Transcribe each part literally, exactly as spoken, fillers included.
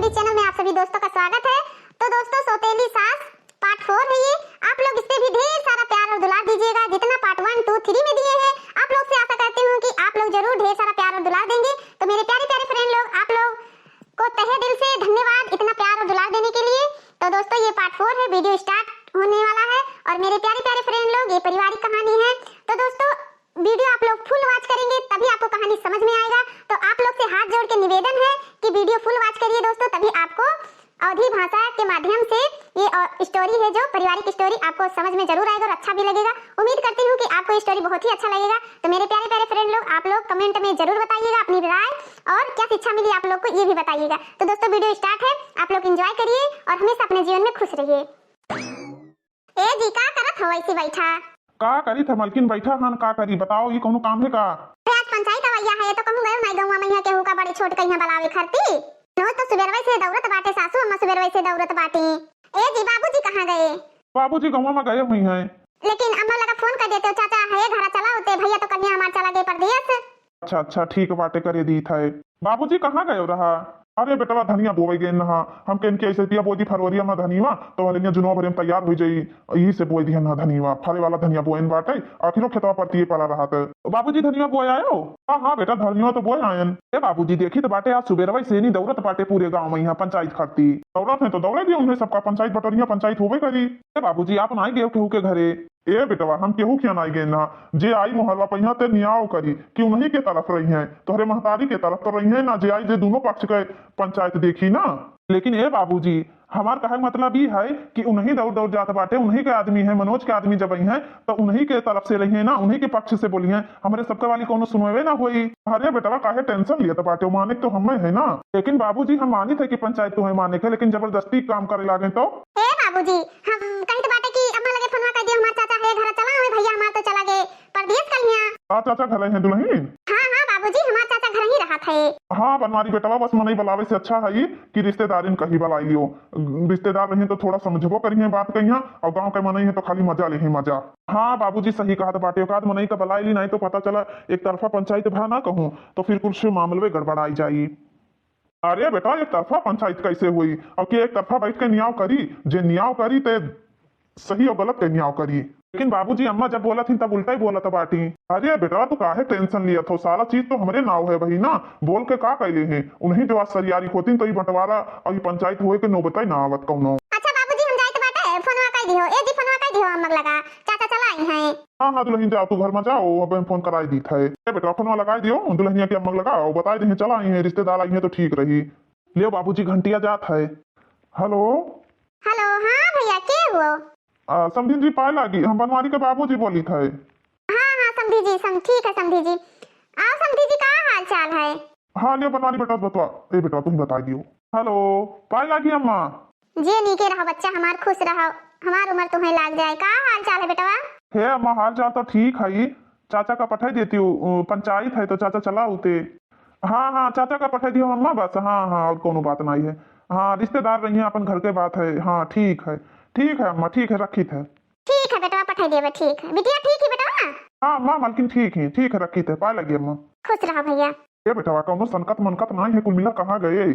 इस चैनल में आप सभी दोस्तों का स्वागत है। तो दोस्तों, सौतेली सास पार्ट फ़ोर है ये। आप लोग इस पे भी ढेर सारा प्यार और दुलार दीजिएगा, जितना पार्ट वन, टू, थ्री में दिए हैं। आप लोग से आशा करती हूँ कि आप लोग जरूर ढेर सारा प्यार और दुलार देंगे। तो मेरे प्यारे प्यारे फ्रेंड लोग, आप लोग को तहे दिल से धन्यवाद इतना प्यार और दुलार देने के लिए। तो दोस्तों, ये पार्ट फ़ोर है, वीडियो स्टार्ट होने वाला है। और मेरे प्यारे प्यारे फ्रेंड लोग, ये पारिवारिक कहानी है। तो दोस्तों, वीडियो आप लोग फुल वॉच करेंगे, तभी आपको कहानी समझ में आएगा। तो आप लोग से हाथ जोड़ के निवेदन है कि वीडियो फुल वॉच करिए दोस्तों, तभी आपको अवधी भाषा के माध्यम से ये, अ, स्टोरी है जो पारिवारिक स्टोरी, आपको समझ में जरूर आएगा और अच्छा भी लगेगा। उम्मीद करती हूँ कि आपको ये स्टोरी बहुत ही अच्छा लगेगा। तो मेरे प्यारे प्यारे फ्रेंड लोग, आप लोग कमेंट में जरूर बताइएगा अपनी राय और क्या शिक्षा मिली आप लोग को, ये भी बताइएगा। तो दोस्तों, वीडियो स्टार्ट है, आप लोग एंजॉय करिए और हमेशा अपने जीवन में खुश रहिए। ए जी, का करत हो ऐसी बैठा? का करी थे मलकिन, बैठा हन, का करी बताओ, ये कौनो काम है का? अरे, आज पंचायत अवैया है, तो कहूँ गयो नाई गौवा में यहाँ केहू का बड़े छोट कहिया बलावे खरती। नोज तो सुबेरवे से दौड़त बाटे सासू अम्मा, सुबेरवे से दौड़त बाटी। ए जी, बाबूजी कहाँ गए? बाबूजी गौवा में गए हुई हैं। लेकिन अम्मा लगा फोन कर देते हो, चाचा है घरा चला होते, भैया तो कहिया हमार चला गए परदेस। अच्छा, अच्छा, ठीक बाटे, करे दीत है। बाबूजी कहाँ गयो रहा? अरे बेटवा, धनिया बोवे गए नहा, हम कहेन कि ऐसे पिया बोई दी फरवरिया में धनिया, तो हले जुनवा भरे में तैयार हो जाई, यही से बोई दिहन हा धनिया, फरे वाला धनिया बोएन बाटे, आखिरो खेतवा परतिये पड़ा रहा त। बाबूजी धनिया बोए आयो? हाँ, हाँ बेटा, धनिया तो बोए आयन। ए बाबूजी, देखी तो बाटे, आज सुबेरवा से नी दौड़त बाटे पूरे गाँव में यहाँ पंचायत खाती। दौड़त है तो दौड़े दियो उन्हें, सबका पंचायत बटोरिया पंचायत होबे करी। ए बाबूजी, आप नाई गए केहू के घरे? ए बेटवा, हम केहू खिया नाई गए ना, जे आई मोहरवा पहिया ते नियाव करी कि उन्हीं के तरफ रही हैं, तोहरे महतारी के तरफ तो रही हैं ना, जे आई जे दोनों पक्ष के पंचायत देखी ना। लेकिन ए बाबूजी, हमार कहे मतलब ई है कि उन्हीं दौड़ दौड़ जात बाटे, उन्हीं के आदमी है, मनोज के आदमी जब आई हैं तो उन्हीं के तरफ से रही हैं ना, उन्हीं के पक्ष से बोली हैं, हमरे सबके वाली कौनो सुनवे ना होई। अरे बेटवा, काहे टेंशन लियत बाटे, मानिक तो हमें है ना। लेकिन बाबूजी, हम मानित है कि पंचायत तुम्हें मानिक है, लेकिन जबरदस्ती काम करे लागे तो? ए बाबूजी, हम कहित बाटे कि अम्मा लगे फोनवा कर दियो, हमार चाचा है घरा चला, हमें भैया हमार तो चला गए परदेस कहिया। हाँ चाचा, घरे हैं दुलहिन? हाँ, हाँ बाबूजी, हमार चाचा घर ही रहत है। हाँ बनवारी बेटवा, बस मनई बलावे से अच्छा है कि रिश्तेदारिन कहीं बलाई लियो। रिश्तेदार रही तो थोड़ा समझबो करिहें बात कहिया, और गाँव के मनई है तो खाली मजा लेहे मजा। हाँ बाबूजी सही कहत बाटे, औकात मनई का बलाई ली, नाई तो पता चला एक तरफा पंचायत भा ना कहूँ तो फिर कुछ मामलवे गड़बड़ाई जाई। अरे बेटा, एक तरफा पंचायत कैसे हुई? और के एक तरफा बैठ के नियाव करी? जे नियाव करी ते सही और गलत के नियाव करी। लेकिन बाबूजी, अम्मा जब बोलत हिन तब उल्टा ही बोलत बाटी। अरे बेटा, तू काहे टेंशन लियत हो? सारा चीज तो हमरे नाव है बहिना, बोल के का कैले हैं? उन्हीं जो आज सरियारी होतीन तो ई बंटवारा और ई पंचायत हुए के नौबत ही ना आवत कौनो। अच्छा बाबूजी, हम जाइत बाटे, फोनवा कई दिहो। ए जी, फोनवा कई दिहो अम्मा लगा, चाचा चला आई हैं। हाँ, हाँ दुलहिन, जाओ तू घर में जाओ, अब हम फोन कराई दीत है। ए बेटा, फोनवा लगाई दियो दुलहिनिया के अम्मा लगा, बताई दे चला आई हैं, रिश्तेदार आई हैं तो ठीक रही। लियो बाबूजी, घंटिया जात है। हेलो। हेलो, हाँ भैया, के हुओ? आ, समधिन जी पाए लागी, हम बनवारी के बाबूजी बोलित है। हाँ, हाँ समधी जी, सम-, ठीक है समधी जी। आओ समधी जी, का हाल चाल है? हाँ, लियो बनवारी बेटा, बतवा। ए बेटा, तुम बताई दियो। हेलो, पाए लागी अम्मा? जे नीके रहो बच्चा हमार, खुश रहो, हमार उम्र तुम्हें लाग जाए। का हाल चाल है बेटवा? हे अम्मा, हाल चाल तो ठीक है, चाचा का पठाई देती हूँ, अ, पंचायत है तो चाचा चला उते। हाँ, हाँ, चाचा का पठाई दियो अम्मा, बस। हाँ, हाँ, और कोनो बात नहीं है। हाँ, रिश्तेदार रही हैं, अपन घर के बात है। हाँ, ठीक है, ठीक है अम्मा, ठीक है, रखित है। ठीक है बेटवा, पठाई देबे, ठीक है। बिटिया ठीक है बेटवा? हाँ अम्मा, मलकिन ठीक है, ठीक है, रखित है, पाए लगी अम्मा। खुश रहो भैया। ए बेटवा, कौनो सनकत मनकत नाई है, कुल मिला कहाँ गए?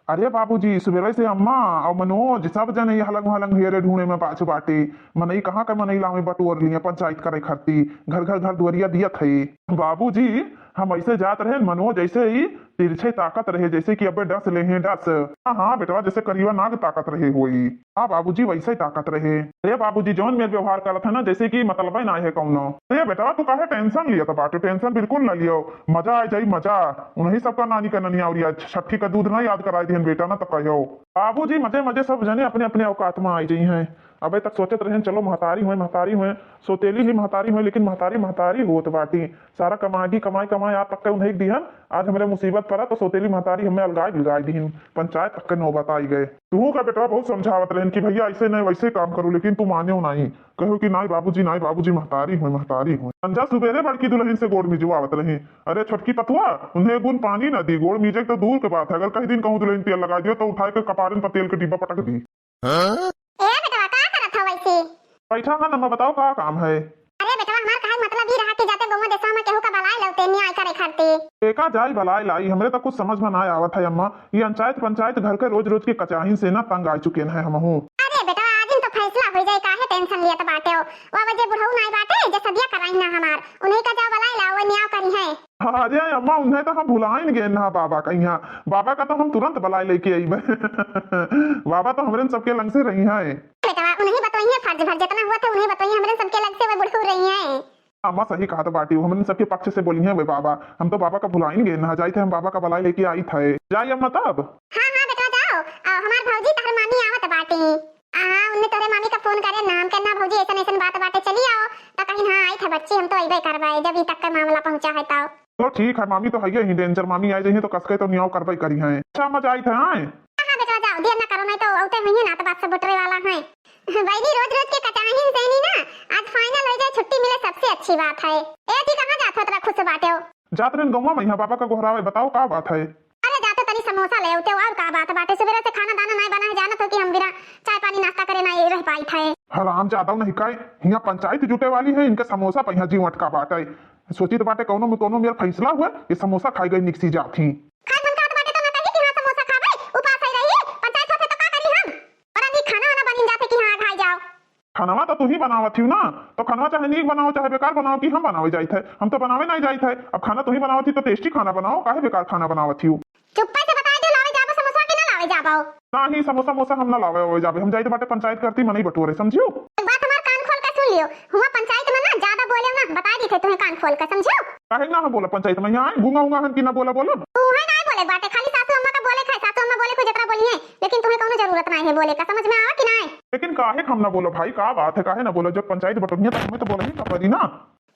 अरे बाबूजी, सुबेरे से अम्मा और मनोज सब जने ये हलंग हलंग हेरे ढूंढे में बाच बाटे। मनई कहाँ के मनई लावे बटोर लिए पंचायत करे खाती, घर घर घर दुआरिया दियत है। बाबूजी, हम ऐसे जात रहे, मनोज ऐसे ही तिरछे ताकत रहे, जैसे कि अबे डस ले हैं, डस। हाँ, हाँ बेटवा, जैसे करिया नाग ताकत रहे होई। हाँ बाबूजी, वैसे ही ताकत रहे। अरे बाबूजी, जौन मेर व्यवहार करत है ना, जैसे कि मतलबे ना है कौनो। अरे बेटवा, तू काहे टेंशन लियत बाटे? टेंशन बिल्कुल ना लियो, मजा आ जाई, मजा। उन्हीं सबका नानी का ननिया और छठी का दूध ना याद कराई दिहन बेटा, ना तो कहो। बाबूजी, मजे मजे सब जने अपने अपने औकात में आई जाई हैं। अबे तक सोचत रहेन, चलो महतारी हुए, महतारी हुए, सोतेली ही महतारी हुए, लेकिन महतारी महतारी होत बाटी। सारा कमाई, कमाई, कमाई आप तक के उन्हें दिहन, आज हमरे मुसीबत पड़ा तो सोतेली महतारी हमें अलगाई बिलगाई दिहिन, पंचायत तक के नौबत आई गए। तू का बेटवा बहुत समझावत रहेन कि भैया ऐसे नहीं वैसे काम करो, लेकिन तू मान्यो नहीं, कहो कि नाई बाबूजी, नाई बाबूजी, महतारी हुए, महतारी हुए। संझा सुबेरे बड़की दुलहिन से गोड़ मिजुआवत रही, अरे छोटकी पतुआ, उन्हें गुन पानी न दी, गोड़ मीजे तो दूर के बात है, अगर कहीं दिन कहूँ दुलहिन तेल लगा दियो तो उठाए के कपारन पर तेल के डिब्बा पटक दी। हाँ? ए बेटवा, का करत हो वैसे? बैठा है अम्मा, बताओ का काम है? अरे बेटवा, हमार कहे के मतलब ई रहा कि जाते गौवा देशवा में केहू का बलाए लौते न्याय करे खातिर। एका जाई बलाए लाई, हमरे तो कुछ समझ में ना आवत है अम्मा। ये अंचायत पंचायत घर के रोज रोज के कचाहिन से ना तंग आ चुके हैं हमहू। अरे बेटा, आज इन तो फैसला हो जाए, काहे tension लियत बाटे हो? वो जे बुढ़ऊ नाई बाटे, जे सदिया कराई ना हमार, उन्हीं का जाओ बलाए लाओ, वो न्याव करी है। अरे अम्मा, उन्हें तो हम भुलाइन गए ना बाबा का यहाँ। बाबा का तो हम तुरंत बलाए लेके आईबे। बाबा तो हमरे सबके लंग से रही हैं। बेटा, उन्हीं बतोई है, फर्ज भर जितना हुआ था उन्हीं बतोई, हमरे सबके लंग से वो बुढ़ऊ रही हैं। अम्मा सही कहत बाटी, हमन सबके पक्ष से बोली हैं वे बाबा। हम तो बाबा का बुलाइन गए ना, जाई थे हम बाबा का बलाए लेके आई थे। जाई अम्मा तब। हाँ हाँ बेटा जाओ, आ, हमार भौजी तहर मामी आवत बाटी। हाँ, उन्हें तोरे मामी का फोन करे ना, हम कहना भौजी ऐसन ऐसन बात बाटे, चली आओ। तो कहीं हाँ आई थे बच्ची, हम तो अइबे करबे जब ई तक का मामला पहुँचा है तब। तो ठीक है, मामी तो है ही danger, मामी आए जइहे तो कसके तो नियाव करबे करी हैं। अच्छा अम्मा जाई थे, आए। हाँ हाँ बेटा जाओ, देर ना करो, नहीं तो औते हुई है ना तो बात सब बटरे वाला है। बहनी, रोज रोज के कचाहिन से नी ना, आज final हो जाए, छुट्टी मिले, सबसे अच्छी बात है। ए जी, कहाँ जात हो, इतना खुश बाटे हो? जात रहन गौवा में, यहाँ बाबा का गोहरावे, बताओ का बात है? अरे जाते तनी समोसा ले आते, और का बात बाटे? सुबेरे से खाना दाना नहीं बना है, जानत हो कि हम बिना चाय पानी नाश्ता करे नहीं रह पाई थे। हराम जादव नहीं काय, यहाँ पंचायत जुटे वाली है, इनके समोसा पर यहाँ जीव अटका बाटे। सोचित बाटे कौनो में कौनो मेर फैसला हुआ, ये समोसा खाई गई निकसी जात ही। खाए मन कहत बाटे तो ना कही कि हाँ समोसा खाबे, उपास ही रही, पंचायत होते तो का करी हम? और अभी खाना वाना बनिन जाते कि हाँ खाए जाओ। खानवा तो तू ही बनावत हियो ना, तो खानवा चाहे नीक बनाओ चाहे बेकार बनाओ कि हम बनावे जाइत है, हम तो बनावे नहीं जाइत है। अब खाना तू ही बनावत ही तो tasty खाना बनाओ, काहे बेकार खाना बनावत हियो? चुप्पे से बताए दे, लावे जाबो समोसा कि ना लावे जाबो? नाही, समोसा मोसा हम ना लावे ओवे जाबे, हम जाइत बाटे पंचायत करती, मनई बटोरे, समझियो? एक बात हमार कान खोल के सुन लियो, हुआ पंचायत में ना ज्यादा बोले ना, बताए दी थे तुम्हें कान खोल के, समझियो? काहे ना हम बोला पंचायत में, यहाँ आए गूंगा उंगा हन कि ना बोला बोला? तू है ना बोले बाटे, खाली सासू अम्मा का बोले खाए, सासू अम्मा बोले कोई जतरा बोली है, लेकिन तुम्हें कौनो जरूरत नहीं है बोले का, समझ में आवा कि नहीं? लेकिन काहे हम ना बोलो भाई, का बात है, काहे ना बोलो? जब पंचायत बटोरिया तो हमें तो बोला ही का पड़ी ना।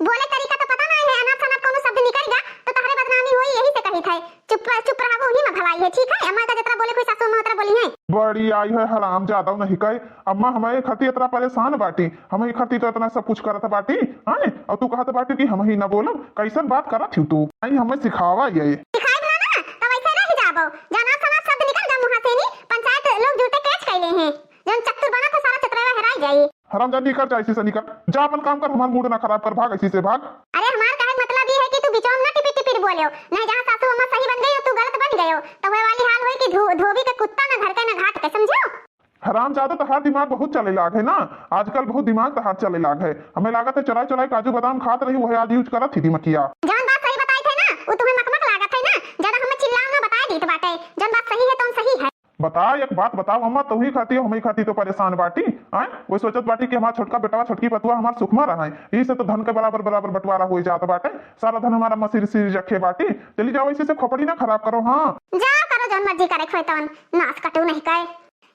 बोले तरीका तो पता नहीं है, अनाप शनाप कौनो शब्द निकल गया तो तहरे बदनामी होई, यही से कही थे चुप चुप रहबो, उही में भलाई है, ठीक है? अम्मा का जतरा बोले कोई सासू अम्मा उतरा बोली है। बड़ी आई है हराम जादव नहीं कहे, अम्मा हमारे खातिर इतना परेशान बाटी, हमारे खातिर तो इतना सब कुछ करत बाटी, हैं? और तू कहत बाटी कि हम ही ना बोलब, कैसन बात करत हियो तू? आई हमें सिखावा ये। सिखाई ना ना, तो वैसे रह जाबो, जाना समाज शब्द निकल गया मुँह से नी, पंचायत लोग जुटे catch कैले हैं, जौन चतुर बना तो सारा चतुरावा हेराई जाई। हरामजादी, निकर जा इसी से, निकर। जा अपन काम कर, हमार mood ना खराब कर, भाग इसी से, भाग। अरे हमार कहे के मतलब ये है कि तू बिचवा में ना टिपिर टिपिर बोले हो, नहीं जहाँ सासू अम्मा सही बन गई हो, तू गलत बन गए हो, तो वह वाली हाल होई कि धो-, धोबी के कुत्ता ना घर के ना घाट के, समझो? हरामजादा, तहार दिमाग बहुत चले लाग है ना, आजकल बहुत दिमाग तहार चले लाग है। हमें लागत है चुराई चुराई काजू बादाम खात रही, वह आज use करत ही दिमकिया। जौन बात सही बताई थे ना, वो तुम्हें मकमक लागत है ना, ज्यादा हमें चिल्लाओ ना, बताए दीत बाटे, जौन बात सही है, तुम सही है। बता, एक बात बताओ अम्मा, तोही खाती हो, हमही खाती तो परेशान बाटी, आय? वो सोचत बाटी कि हमार छोटका बेटवा, छोटकी पतुआ हमार सुखमा रहा है, यही से तो धन के बराबर बराबर बंटवारा हो जात बाटे, सारा धन हमारा अम्मा सिर सिर रखे बाटी। चली जाओ, इसी से खोपड़ी ना खराब करो। हाँ, जा करो जौन मर्जी करे खोए तवन, नास कटू नहीं कहे।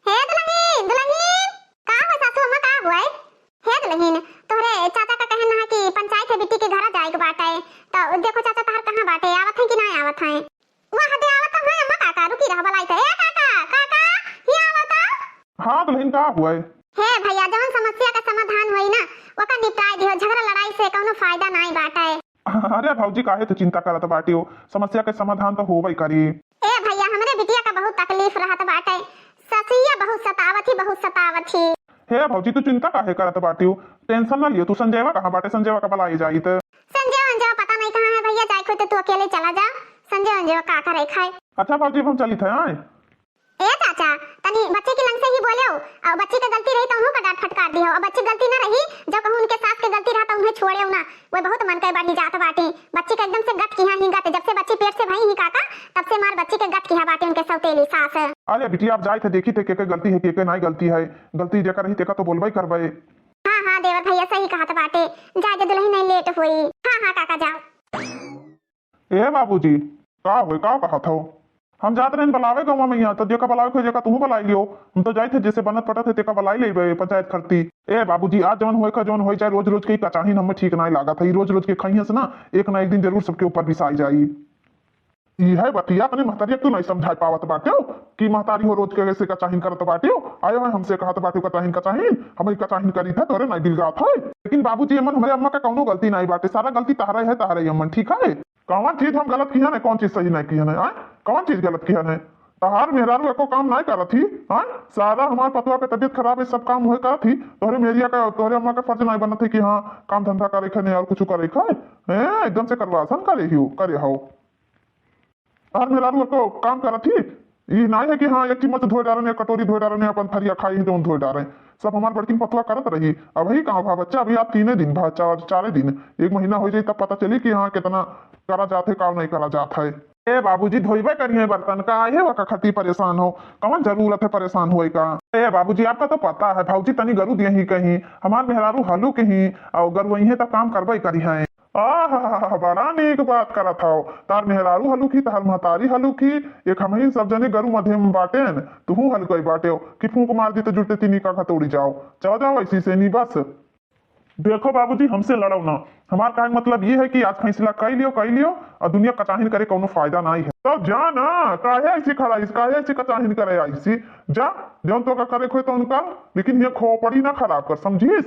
हे दुल्हन, दुल्हन, का हो सासू अम्मा, का हुआ है? हे दुल्हन, तोहरे चाचा का कहना है कि पंचायत है बिट्टी के घर जाए के बाटे, तो देखो चाचा तहार कहाँ बाटे, आवत है कि ना आवत है? वाह, दे आवत है अम्मा, काका, रुकी रह, बलाई थे। ए काका, काका, ही आवत है। हाँ दुल्हन, का हुआ है? हे भैया, जौन समस्या का समाधान होई ना, ओका निपटाए दियो, झगड़ा लड़ाई से कौनो फायदा नाई बाटे। अरे भौजी, काहे तू चिंता करत बाटी हो, समस्या के समाधान तो होबे करी। ए भैया, हमरे बिटिया का बहुत तकलीफ रहत बाटे, ससुइया बहुत सतावत ही, बहुत सतावत ही। हे भौजी, तू चिंता काहे करत बाटी हो, tension ना लियो, तू संजयवा कहाँ बाटे, संजयवा का बलाई जाई त। संजय वंजय पता नहीं कहाँ है भैया, जाए खोते तू अकेले चला जा। संजय वंजय का करे खाए। अच्छा भौजी, हम चली थे, आए। ए चाचा, तनी बच्ची के लंग से ही बोले हो, और बच्ची के गलती रही तो उन्हों का डांट फटकार दी हो, और बच्ची गलती ना रही, जब कहूँ उनके सास के गलती रहा तो उन्हें छोड़े हो ना, वो बहुत मन के बढ़ी जात बाटी। बच्ची के एकदम से गत किहा ही गत, जब से बच्ची पेट से भई ही काका, तब से मार बच्ची के गत किहा बाटी उनके सौतेली सास। अरे बिटिया, आप जाए थे देखी थे के के गलती है, के के नाई गलती है, गलती जेकर रही तेका तो बोलबे करबे। हाँ हाँ देवर भैया, सही कहा तो बाटे, जा जा दुल्हन नहीं late हुई। हाँ हाँ काका जाओ। ए बाबूजी, का होए, का कहत हो? हम जात रहन बलावे गौवा में, यहाँ तो जेका बलावे को जेका तुहू बलाई लियो। हम तो जाइत है, जैसे बनत पटत है तेका बलाई लेबे पंचायत खरती। ए बाबूजी, आज जवन होए का जवन होए जाए, रोज रोज के ई कचाहिन हमें ठीक नाई लागत है। ई रोज रोज के खइहस ना, एक ना एक दिन जरूर सबके ऊपर बिसाई जाई। ई है बतिया अपने महतारिया तू नहीं समझाई पावत बाटे हो कि महतारी हो रोज के ऐसे कचाहिन करत बाटे हो। आयो है हमसे कहत बाटे हो कचाहिन कचाहिन, हम ई कचाहिन करी था तोरे नहीं बिलगात है। लेकिन बाबूजी, अमन हमरे अम्मा का कौनो गलती नहीं बाटे, सारा गलती तहरे है, तहरे अमन, ठीक है? कौन चीज हम गलत किहन है, कौन चीज सही नहीं किहन है, आय? कौन चीज गलत किहन है? तहार मेहरारू एको काम नहीं करत ही, आय? सारा हमार पतवा के तबीयत खराब है, सब काम वही करत ही। तोहरे मेरिया का, तोहरे अम्मा का फर्ज नहीं बनत है कि हाँ, काम धंधा करे खाए और कुछ करे खाए। हैं, एकदम से करवासन करे ही हो, करे हो। तहार मेहरारू एको काम करत ही? ई नाई है कि हाँ, एक चम्मच धोए डारेन, एक कटोरी धोए डारेन, अपन थरिया खाई जौन धोए डारेन। सब हमार बड़किन पतुआ करत रही। अबही कहाँ भा बच्चा, अभी आज तीने दिन भा, चार, चारे दिन, एक महीना होइ जाई तब पता चली कि हाँ, केतना करा जात है, का नाई करा जात है। ए बाबूजी, धोइबे करिहे बर्तन, काहे वका खती परेशान हो? कवन जरूरत है परेशान होए का? ए बाबूजी, आपका तो पता है, भौजी तनी गरु दिए ही कहीं, हमार मेहरारू हलुक ही, और गरुवइहे तब काम करबे करिहे। आहा, बड़ा नीक बात करत हौ। तार मेहरारू हलुक ही, तार महतारी हलुक ही, एक हमही सब जने गरु मधे में बाटेन, तुहू हलुकई बाटेव कि फूंक मार दी तो जुटे तीनी का खतोड़ी जाओ। चला जाओ ऐसी से नी बस। देखो बाबूजी, हमसे लड़ो ना। हमार कहे के मतलब ये है कि आज फैसला कई लियो, कई लियो, और दुनिया कचाहिन करे कौनो फायदा नाई है। तो जा ना, काहे ऐसी खड़ा इस, काहे ऐसी कचाहिन करे ऐसी? जा, जौन तो का करे खोए तो उनका, लेकिन ये खोपड़ी ना खराब कर, समझिस?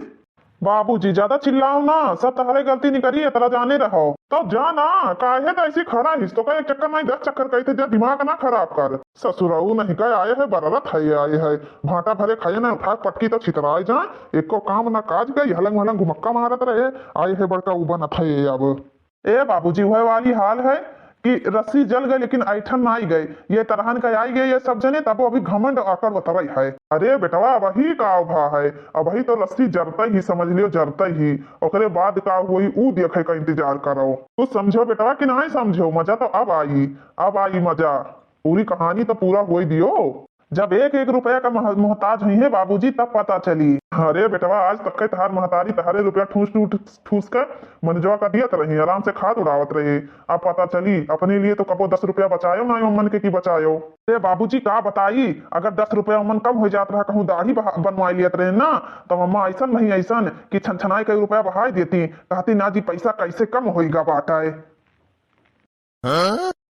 बाबूजी, ज्यादा चिल्लाओ ना, सब तहरे गलती निकरी, इतना जाने रहो। तो जा ना, काहे तो ऐसी खड़ा हिस, तो का एक चक्कर नहीं, दस चक्कर कही थे, जा दिमाग ना खराब कर। ससुराऊ नहीं का आए है, बररत है आए है, भाटा भरे खाए ना, उठा पटकी तो छितराए जाए, एको काम ना काज गई, हलंग हलंग घुमक्का मारत रहे, आए है बड़का उ बनत है अब। ए बाबूजी, वह वाली हाल है कि रस्सी जल गई लेकिन ऐठन ना आई गई। ये तरहन का आई गए ये सब जने, तब अभी घमंड आकर बतरई है। अरे बेटवा, अबही का भा है, अबही तो रस्सी जरते ही, समझ लियो जरते ही, ओकरे बाद का हुई ऊ देखे का इंतजार करो। कुछ समझो बेटवा कि नहीं समझो, मजा तो अब आई, अब आई मजा। पूरी कहानी तो पूरा होई दियो। जब एक एक रुपया का मह-, मोहताज हुई है बाबूजी, तब पता चली। अरे बेटवा, आज तक के तहार महतारी तहारे रुपया ठूस ठूस ठूस के मनजवा का दियत रही, आराम से खात उड़ावत रही। अब पता चली, अपने लिए तो कबो दस रुपया बचायो ना, ओमन के की बचायो। अरे बाबूजी, का बताई, अगर दस रुपया ओमन कम हो जात रहा, कहूँ दाढ़ी बहा-, बनवाई लियत रहे ना, तो अम्मा ऐसन नहीं ऐसन कि छनछनाई के रुपया बहाई देती, कहती ना जी, पैसा कैसे कम होइगा बाटे।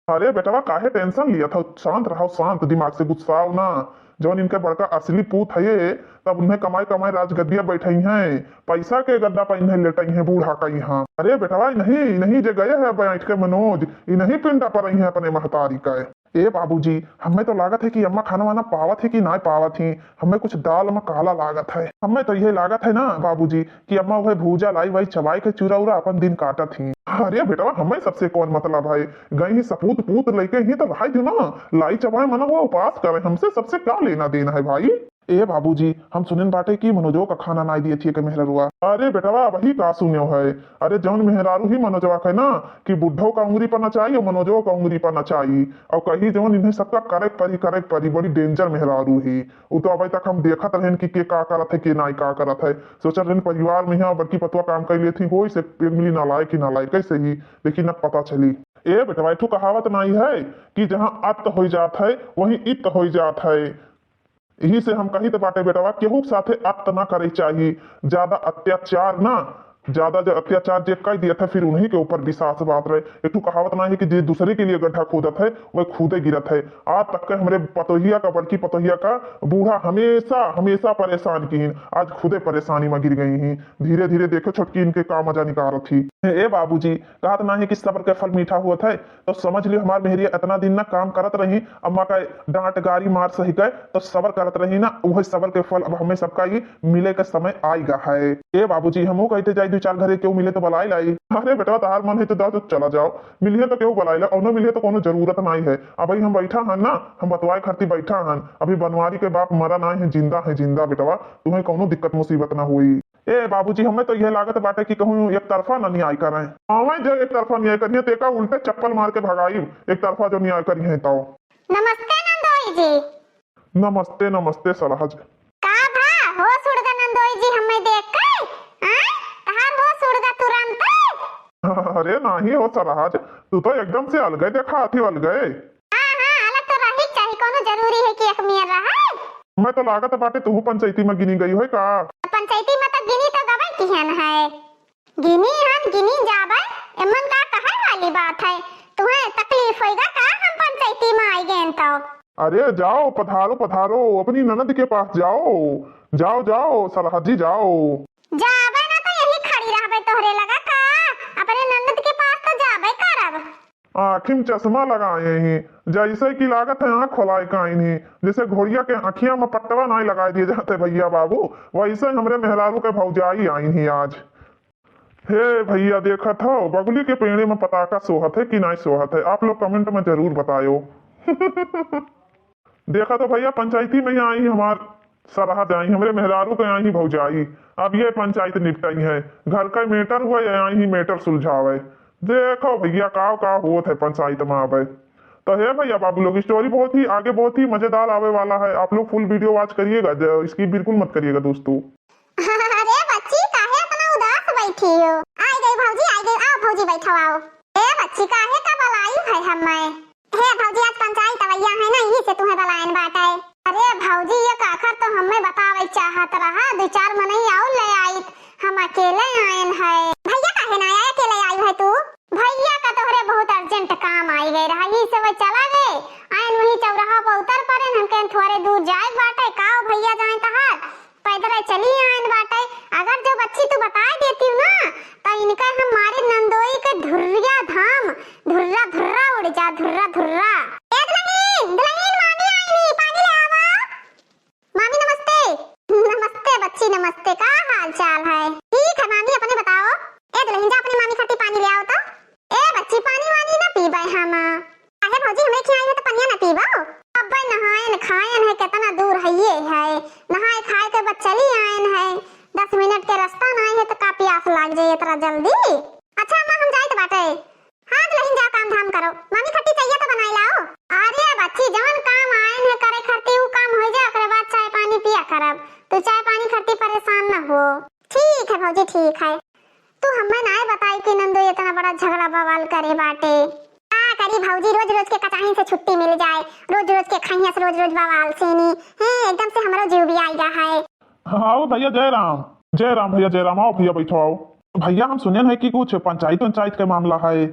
अरे बेटवा, काहे टेंशन लियत हो? शांत रहो, शांत, दिमाग से गुस्साओ ना। जौन इनके बड़का असली पूत है ये, तब उन्हें कमाई कमाई राजगद्दिया बैठई हैं, पैसा के गद्दा पर इन्हें लेटई हैं बूढ़ा का यहाँ। अरे बेटवा, इन्हीं, इन्हीं जे गए हैं बैठ के मनोज, इन्हीं पिंडा पर रही हैं अपने महतारी का। ए बाबूजी, हमें तो लागत है कि अम्मा खाना वाना पावत है कि नाय पावत ही, हमें कुछ दाल में काला लागत है। हमें तो यह लागत है ना बाबूजी कि अम्मा वह भूजा लाई, वही चबाई के चूरा उरा अपन दिन काटत ही। अरे बेटवा, हमें सबसे कौन मतलब है, गई ही सपूत पूत लेके ही तो लाई दियो ना, लाई चबाए मना हुआ उपास करे, हमसे सबसे का लेना देना है भाई। ए बाबूजी, हम सुनेन बाटे कि मनोजो का खाना नाई दिए थी के मेहररुआ। अरे बेटवा, वही का सुन्यो है, अरे जौन मेहरारू ही मनोजवा के ना कि बुढ़ो का उंगरी पर नचाई और मनोजो का उंगरी पर नचाई, और कही जौन इन्हें सबका करे परी, करे परी, बड़ी danger मेहरारू ही। उ तो अबे तक हम देखत रहेन कि के का करत है, के नाई का करत है। सोचत रहेन परिवार में यहाँ बड़की पतवा काम कर लेती, होई से एक मिली नालायक ही नालायक कैसे ही, लेकिन अब पता चली। ए बेटवा, एक ठो कहावत नाई है कि जहाँ अत्त होई जात है, वहीं इत्त होई जात है। यही से हम कही तो बाटे बेटवा, केहू के साथे अत्त ना करे चाही, ज्यादा अत्याचार ना, ज्यादा जो अत्याचार जे कर दिया था, फिर उन्हीं के ऊपर विश्वास बात रहे। एक ठो कहावत ना है कि जे दूसरे के लिए गड्ढा खोदत है, वह खुदे गिरत है। आज तक के हमरे पतोहिया का, बड़की पतोहिया का बूढ़ा हमेशा, हमेशा परेशान की, आज खुदे परेशानी में गिर गई ही। धीरे धीरे देखो छोटकी इनके का मजा निकालत ही। ए बाबूजी, कहत ना है कि सब्र के फल मीठा होत है, तो समझ लियो हमार मेहरिया इतना दिन ना काम करत रही, अम्मा का डांट गारी मार सही गए, तो सब्र करत रही ना, वही सब्र के फल अब हमें सबका ही मिले के समय आइगा है। ए बाबूजी, हमहू कहते जाई दो चार घरे केहू मिले तो बुलाई लाई। अरे बेटवा, तहार मन है तो दा तो चला जाओ, मिलिए तो केहू बुलाई ला, औनो मिलिए तो कोनो जरूरत नाई है। अबही हम बैठा हन ना, हम बतवाए खातिर बैठा हन। अभी बनवारी के बाप मरा नाई है, जिंदा है, जिंदा बेटवा, तुम्हें कोनो दिक्कत मुसीबत ना होई। ए बाबूजी, हमें तो यह लागत बाटे कि कहूँ एक तरफा ना न्याय करें। हमें जो एक तरफा न्याय करिए, तेका उल्टे चप्पल मार के भगाई, एक तरफा जो न्याय करिए तो। नमस्ते नंदोई जी। नमस्ते, नमस्ते सरहज। का भा, होश उड़ गा नंदोई जी हमें देख के? आय, तहार होश उड़ गा तुरंत। अरे नाही हो सरहज, तू तो एकदम से अलगे देखा थी, अलगे। हाँ, हाँ, अलग तो रही के चाही, कोनो जरूरी है कि एक मियर रहे? मैं तो लागत बाटे तू पंचायती में गिनी गई होय का? पंचायती में तो गिनी तो गबे किहन है। गिनी हम गिनी जाबे, एमन का कहे वाली बात है? तुम्हें तकलीफ होइगा का हम पंचायती में आई गए तो? अरे जाओ, पधारो, पधारो, अपनी ननद के पास जाओ, जाओ, जाओ, सरहजी जाओ। जाबे ना तो यही खड़ी रहबे तोहरे लगा का, अपने ननद के पास तो जाबे करब। आँखी में चश्मा लगाए ही, जैसे कि लागत है आँख खोलाए का इन्हीं, जैसे घोड़िया के आँखिया में पट्टवा नाई लगाए दिए जाते भैया बाबू, वैसे हमरे मेहरारू के भौजाई आई ही आज। हे भइया, देखत हो बगुली के पेड़े में पताका सोहत है कि नाहीं सोहत है? आप लोग comment में जरूर बतायो। देखत हो भइया, पंचायती में आई हमार सरहद, आई हमरे मेहरारू के आई भौजाई। अब ये पंचायत निपटाई है, घर का matter हुआ, ये आई matter सुलझावे। देखो भइया, काव काव होत है पंचायत में आवे। तो हे भइया बाबू लोग, story बहुत ही आगे, बहुत ही मजेदार आवे वाला है। आप लोग full video watch करिएगा, ज-, skip बिल्कुल मत करिएगा दोस्तों। अरे बच्ची, काहे इतना उदास बैठी हो? आई गई भौजी, आई गई। आओ भौजी, बैठो, आओ। ए बच्ची, काहे का बलाई है हमें? हे भौजी, आज पंचायत अवैया है ना, यही से तुम्हें बलायन बाटे। अरे भौजी, ये काखर तो हमें बतावे चाहत रहा, दो चार मनई और ले आईत, हम अकेले आयन है। भैया काहे ना आए, अकेले आई है तू? भैया का तोहरे बहुत urgent काम आई गए रहा, यही से वो चला गए। आयन वही चौराहा पर उतर पड़े, हम कहन थोड़े दूर जाए बाटे, का हो भैया जाए तहार? पैदल चली आयन बाटे। अगर जो बच्ची तू बताए देती ना, तो इनका हम मारे नंदोई के धुर्रिया धाम, धुर्रा धुर्रा उड़ जा, धुर्रा धुर्रा। ए दुल्हन, दुल्हन, मामी आईनी, पानी ले आवा। मामी नमस्ते। नमस्ते बच्ची, नमस्ते, का हाल चाल है? ठीक है मामी, अपने बताओ। ए दुल्हन, जा अपने मामी खातिर पानी ले आओ तो। ए बच्ची, पानी वानी ना पीबे हम। अरे भौजी, हमरे खियाई है तो पनिया ना पीबो। अब्बे नहायन खायन है, कितना दूर है ये है, नहाए खाए के बस चली आयन है, दस मिनट के रास्ता ना है तो का प्यास लाग जाए इतना जल्दी। अच्छा अम्मा, हम जाइत बाटे। हाँ दुल्हन, जा काम धाम करो, मामी खट्टी चाहिए तो बनाई लाओ। अरे बच्ची, जवन काम आयन है करे खरती, ऊ काम हो जाए, ओकरे बाद चाय पानी पिया करब। तू चाय पानी खरती परेशान न हो। ठीक है भौजी, ठीक है। तू हमें नाय बताई कि नंदो इतना बड़ा झगड़ा बवाल करे बाटे। का करी भौजी, रोज रोज के कचाही से छुट्टी मिल जाए, रोज रोज के खैया से रोज रोज बवाल सेनी। हैं, एकदम से हमरो जीव भी आइगा है। आओ भैया, जय राम। जय राम भैया, जय राम। आओ भैया, बैठो, आओ। भैया, हम सुने हैं कि कुछ पंचायत, पंचायत के मामला है।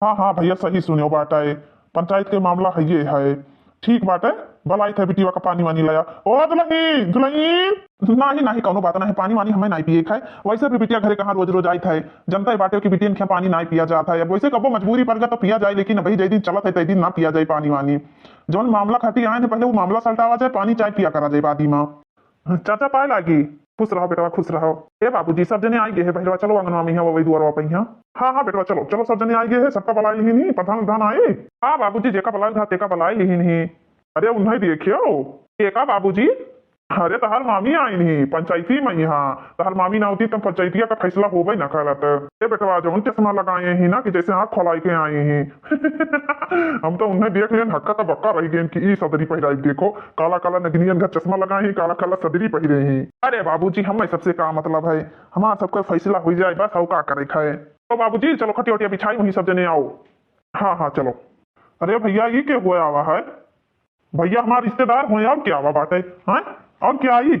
हाँ, हाँ भैया, सही सुने बाटे, पंचायत के मामला है ये है। ठीक बाटे, बलाइत है बिटिया का पानी वानी लाया। ओ दुल्हन, दुल्हन। नाही, नाही, कौनो बात नाही, पानी वानी हमें नाही पिए खाए। वैसे भी बिटिया घरे कहाँ रोज रोज आइत है, जनता ही बाटे कि बिटियन के पानी नाही पिया जात है। अब वैसे कबो मजबूरी पड़ गया तो पिया जाए, लेकिन भाई जय दिन चलत है तय दिन ना पिया जाए पानी वानी। जौन मामला खातिर आए हैं, पहले वो मामला सलटावा जाए, पानी चाय पिया करा जाए बादी में। चाचा पाए लागी। खुश रहो बेटवा, खुश रहो। ए बाबूजी, सब जने आई गए हैं बहरवा, चलो अंगनवा में यहाँ वही दुआरवा पे यहाँ। हाँ, हाँ बेटवा, चलो, चलो, सब जने आई गए हैं, सबका बलाई लिहिन ही, प्रधान, प्रधान आए। हाँ बाबूजी, जेका बलाई था, तेका बलाई लिहिन ही। अरे उन्हें देखियो, एका बाबूजी। अरे तहार मामी आइन ही पंचायती में यहाँ, तहार मामी ना होती तो पंचायतिया का फैसला होबे ना करत। ए बेटवा, जौन चश्मा लगाए ही ना कि जैसे आँख खोलाई के आए ही। हम तो उन्हें देख लेन, हक्का तो बक्का रह गए कि ई सदरी पहिराई, देखो काला काला नगनियन घर चश्मा लगाए ही, काला काला सदरी पहिरे ही। अरे बाबूजी, हमें सबसे का मतलब है, हमार सबका फैसला हो जाए बस, हम का करे खाए। तो बाबूजी चलो खटिया उटिया बिछाई, वहीं सब जने आओ। हाँ हाँ चलो। अरे भैया, ये के हुआ आवा है? भैया हमार रिश्तेदार होए, और क्या आवा बाटे? हैं? और क्या आई?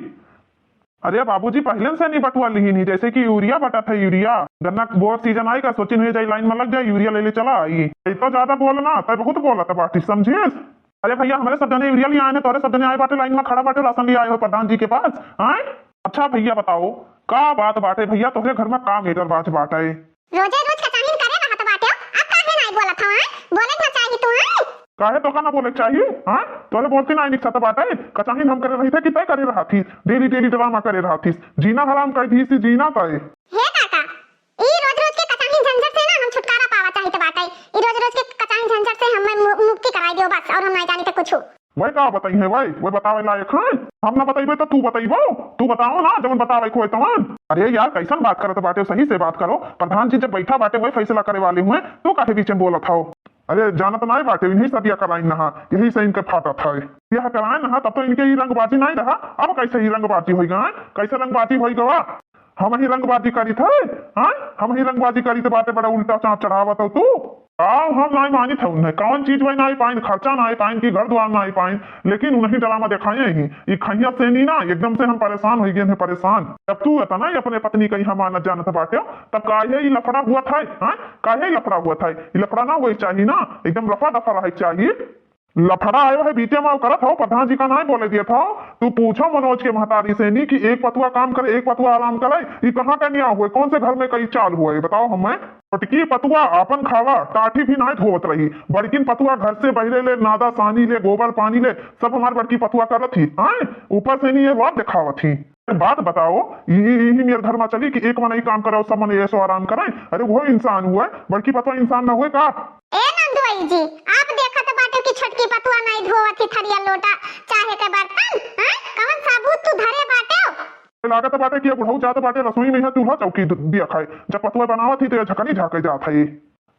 अरे बाबूजी, पहले से नहीं बटुआ लिहिन ही, जैसे कि यूरिया बटत है, यूरिया। गन्ना बोअत सीजन आएगा, सोचिन हुए जाई लाइन में लग जाए, यूरिया ले ले चला आई। ये तो ज्यादा बोल ना, तय बहुत बोलत बाटी, समझिस? अरे भैया, हमारे सब जने यूरिया लिए आए हैं, तोरे सब जने आए बाटे, लाइन में खड़ा बाटे, राशन लिए आए हो प्रधान जी के पास, हैं? अच्छा भैया बताओ, का बात बाटे भैया, तोहरे घर में का matter बात बाटे? रोजे रोज कचाहिन करे रहत बाटे, अब काहे नाई बोलत हव, हैं? बोले के ना चाही तू, हैं? काहे तोका ना बोले के चाही, हाँ? तोरे बोलती नाई निकसत बाटे, कचाहिन हम करे रही थे कि तय करे रहा थी, daily daily drama करे रहा थी, जीना हराम कर दी सी जीना तय। हे काका, ई रोज रोज के कचाहिन झंझट से ना हम छुटकारा पावा चाहित बाटे, ई रोज रोज के कचाहिन झंझट से हमें मु-, मुक्ति कराई दियो बस, और हम नाई जानी थे कुछ। वह का बताई है, वह, वह बतावे लायक है? हम ना बताइबे तो तू बताइबो? तू बताओ ना, जवन बतावे खोए तवन। अरे यार, कैसन बात करत बाटे, सही से बात करो। प्रधान जी जब बैठा बाटे, वही फैसला करे वाले हुए, तू काहे बीच में बोलत हो? अरे जानत नाय बाटे, इन्हीं सदिया कराइन नहा, यही से इनके फाटत है। यह कराइन नहा, तब तो इनके ई रंगबाजी नाय रहा, अब कैसे ई रंगबाजी होई गवा? कैसे रंगबाजी होई गवा? हम ही रंगबाजी करी थे, हाँ? हम ही रंगबाजी करी थे, बाटे बड़ा उल्टा चाप चढ़ावत हो तू। आओ, हम नाई मानित है उन्हें, कौन चीज वही नाई पाइन, खर्चा नाई पाइन की घर द्वार नाई पाइन, लेकिन उन्हीं ड्रामा दिखाए ही। ई खैया से नी ना, एकदम से हम परेशान हो गए हैं, परेशान। जब तू इतना ही अपने पत्नी का यहाँ मानत जानत बाटे, तब काहे ई लफड़ा हुआ था, हाँ? काहे ई लफड़ा हुआ था? ई लफड़ा ना हुआ चाहिए ना, एकदम रफा दफा रहे चाहिए। लफड़ा आयो है बीचे में, करत हो, प्रधान जी का नाई बोले दिए था। तू पूछो मनोज के महतारी से नी कि एक पतुआ काम करे, एक पतुआ आराम करे, ई कहाँ का न्याय हुए? कौन से घर में कई चाल हुए, बताओ हमें। छोटकी पतुआ आपन खावा, टाठी भी नाई धोवत रही, बड़किन पतुआ घर से बहरे ले, नादा सानी ले, गोबर पानी ले, सब हमार बड़की पतुआ करत ही, आए? ऊपर से नी ये बात दिखावत ही। बात बताओ, ई, ई, इही मेर घर मा चली कि एक मनई काम करे, सब मनई ऐसो आराम करे? अरे वो इंसान हुए, बड़की पतवा इंसान ना हुए का? ए नंदुआई जी, आप देखत बाटे कि छोटकी पतवा नाई धोवत ही थरिया लोटा चाहे के बर्तन, हैं? कवन सबूत तू धरे बाटे? लागत बाटे कि ये बुढ़ऊ जात बाटे रसोई में, यहाँ चूल्हा चौकी द-, दिया खाए। जब पतवा बनावत ही तो ये झकनी झाके जात है।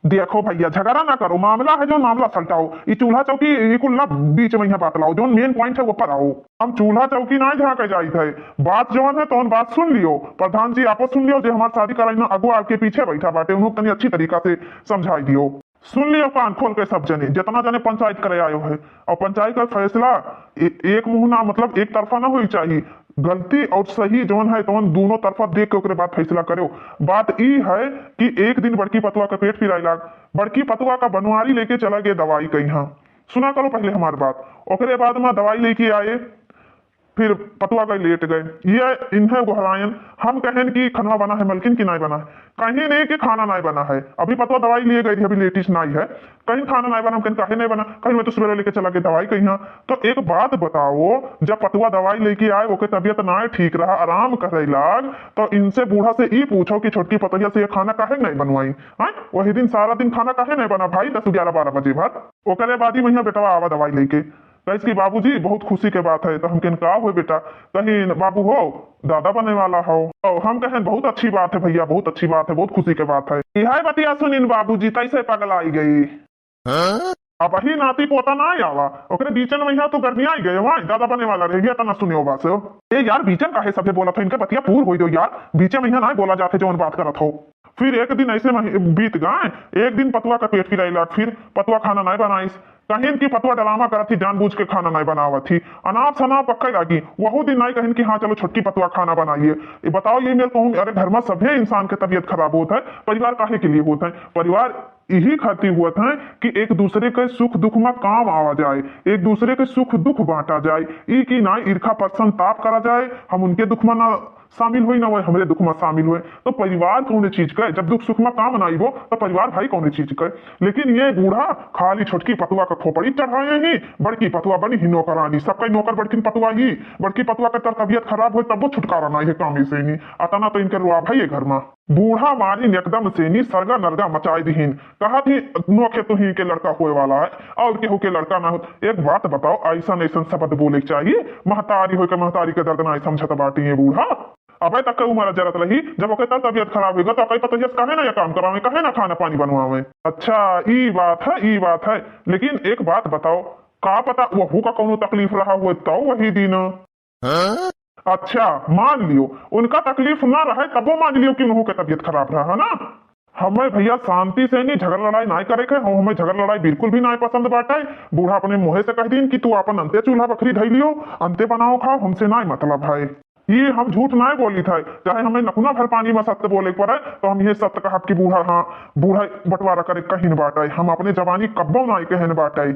देखो भैया, झगड़ा ना करो, मामला है जो मामला सलटाओ। ई चूल्हा चौकी, ई कुल ना बीच में यहाँ बात लाओ, जोन main point है वो पर आओ। हम चूल्हा चौकी ना झाके जाइत है, बात जवन है तौन बात सुन लियो। प्रधान जी आपो सुन लियो, जे हमार शादी कराई ना अगुआ आपके पीछे बैठा बाटे, उन्हों तनी अच्छी तरीका से समझाई दियो। सुन लियो कान खोल के सब जने, जितना जने पंचायत करे आयो है, और पंचायत का फैसला ए-, एक मुँह ना, मतलब एक तरफा ना होई चाहिए। गलती और सही जौन है तौन दोनों तरफा देख के ओकरे बाद फैसला करो। बात ई है कि एक दिन बड़की पतवा का पेट पिराई लाग, बड़की पतवा का बनवारी लेके चला गए दवाई कइहाँ। सुना करो पहले हमार बात। ओकरे बाद में दवाई लेके आए, फिर पतवा गए लेट गए। ये इन्हें गोहरायन, हम कहेन कि खनवा बना है मलकिन कि नाई बना है? कहीं नहीं कि खाना नाई बना है। अभी पतवा दवाई लिए गई थी, अभी लेटिस नाई है। कहीं खाना नाई बना, हम कहेन काहे नाई बना? कहीं मैं तो सवेरे लेके चला गए दवाई कइहाँ। तो एक बात बताओ, जब पतवा दवाई लेके आए, ओके तबियत नाई ठीक रहा, आराम करे लाग, तो इनसे बूढ़ा से ई पूछो कि छोटकी पतोहिया से ये खाना काहे नाई बनवाई? हैं? वही दिन सारा दिन खाना काहे नाई बना भाई, दस ग्यारह बारह बजे भर? ओकरे बाद ही महिया बेटवा आवा दवाई लेके। कहिस कि बाबूजी, बहुत खुशी के बात है। तो हम कहेन, का होय बेटा? कहिन, बाबू हो, दादा बने वाला हो। तो हम कहेन, बहुत अच्छी बात है भैया, बहुत अच्छी बात है, बहुत खुशी के बात है। इहे बतिया सुनिन बाबूजी तैसे पगलाई गई। हाँ? अबही नाती पोता ना आवा, ओकरे बीचन में यहाँ तो गर्मी आई गए, वहाँ दादा बने वाला रह गया, तना सुनियो बस। ए यार, बीचन काहे सभे बोलत हो, इनके बतिया पूर होई दो यार, बीचे में यहाँ ना बोला जाते जौन बात करत हो। फिर एक दिन ऐसे मही-, बीत गए, एक दिन पतवा का पेट पिराई लाग, फिर पतवा खाना नाई बनाइस। कहिन कि पतवा डरामा करत ही, जानबूझ के खाना नाई बनावत ही, अनाप शनाप पक्के लागी। वहू दिन नाई कहिन कि हाँ चलो छोटकी पतवा खाना बनाइए। ये बताओ ये मेरे कहूँ, अरे घर में सभे इंसान के तबियत खराब होत है, परिवार काहे के लिए होत है? परिवार यही खातिर होत है कि एक दूसरे के सुख दुख में काम आवा जाए, एक दूसरे के सुख दुख बांटा जाए। ई कि नाई ईर्खा परसन ताप करा जाए, हम उनके दुख में ना शामिल होई ना वह हमरे दुख में शामिल होए। तो परिवार कौने चीज का है? जब दुख सुख में काम ना आइबो तो परिवार भाई कौने चीज का है? लेकिन ये बूढ़ा खाली छोटकी पतवा का खोपड़ी चढ़ाए ही, बड़की पतवा बनी ही नौकरानी, सबका नौकर बड़किन पतवा ही। बड़की पतवा का तर तबियत खराब होए तब वो छुटकारा ना है कामी से ही। अतना तो इनके रुआ भाई है घर में। बूढ़ा मारिन एकदम से नी सरगा नरगा मचाए दिहिन। कहा थी नोखे तुही के लड़का होए वाला है और केहू के लड़का ना हो। एक बात बताओ, ऐसन ऐसन शब्द बोले के चाहिए? महतारी होए के महतारी के दर्द ना समझत बाटी ये बूढ़ा। अबे तक के उम्र जरत रही, जब ओके तब तबियत खराब होइगा तो कई पतोहिया से काहे ना ये काम करावे, काहे ना खाना पानी बनवावे? अच्छा, ई बात है, ई बात है। लेकिन एक बात बताओ, का पता वहू का कौनो तकलीफ रहा हुए तो वही दिन। हाँ? अच्छा, मान लियो उनका तकलीफ ना रहे, तबो मान लियो कि उन्हों के तबियत खराब रहा, है ना? हमें भैया शांति से नहीं झगड़ा लड़ाई नाई करे के, हम, हमें झगड़ा लड़ाई बिल्कुल भी नाई पसंद बाटे। बूढ़ा अपने मुँहे से कह दीन कि तू अपन अंते चूल्हा बखरी धई लियो, अंते बनाओ खाओ, हमसे नाई मतलब है। ये हम झूठ नाई बोली था, चाहे हमें नकुना भर पानी में सत्य बोले के पड़े, तो हम ये सत्य कहब कि बूढ़ा, हाँ, बूढ़ा बंटवारा करे कहिन बाटे, हम अपने जवानी कब्बो नाई कहन बाटे।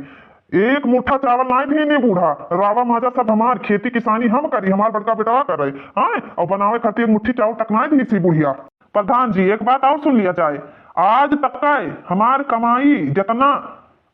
एक मुट्ठा चावल नाई दीनी बूढ़ा, रावा माजा सब हमार, खेती किसानी हम करी, हमार बड़का बेटवा करे, हाँ, और बनावे खातिर एक मुट्ठी चावल तक नाई दीसी बुढ़िया। प्रधान जी, एक बात और सुन लिया जाए, आज तक का हमार कमाई जितना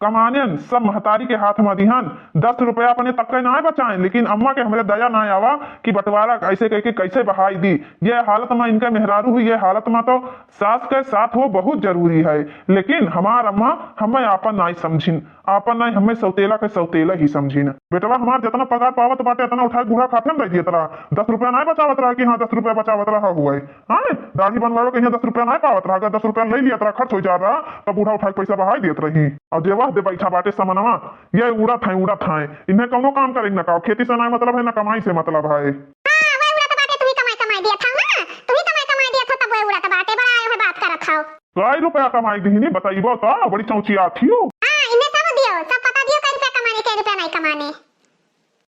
कमानेन सब महतारी के हाथ में दिहन, दस रुपया अपने तक के नाई बचाएं, लेकिन अम्मा के हमरे दया नाई आवा कि बंटवारा ऐसे करके कैसे बहाई दी। ये हालत में इनका मेहरारू हुई, ये हालत में तो सास के साथ वो बहुत जरूरी है, लेकिन हमार अम्मा हमें आपन नाई समझिन, आपन नाई, हमें सौतेला के सौतेला ही समझिन। बेटवा हमार जितना पगार पावत बाटे, इतना उठा के बूढ़ा खाते में दे दिए तरा, दस रुपया नाई बचावत रहा कि हाँ, दस रुपया बचावत रहा हुआ है। हाँ, दाढ़ी बनवावे के यहाँ दस रुपया नाई पावत रहा, अगर दस रुपया ले लिया तरा, खर्च हो जा रहा, तब बूढ़ा उठा के पैसा बहाई देत रही। और जे वह दे बैठा बाटे समनवा, ये उड़त है, उड़त है, इन्हें कौनो काम करे न का, खेती से नाई मतलब है, ना कमाई से मतलब है। हाँ, वह उड़त बाटे, तू ही कमाई, कमाई दिया था ना, तू ही कमाई, कमाई दिया था, तब वह उड़त बाटे, बड़ा आयो है बात करत हो। कई रुपया कमाई दिहनी, बताइबो तो, बड़ी चौंचियात हियो। हाँ, इन्हें सब दियो, सब पता दियो, कई रुपया कमाने, कई रुपया नाई कमाने।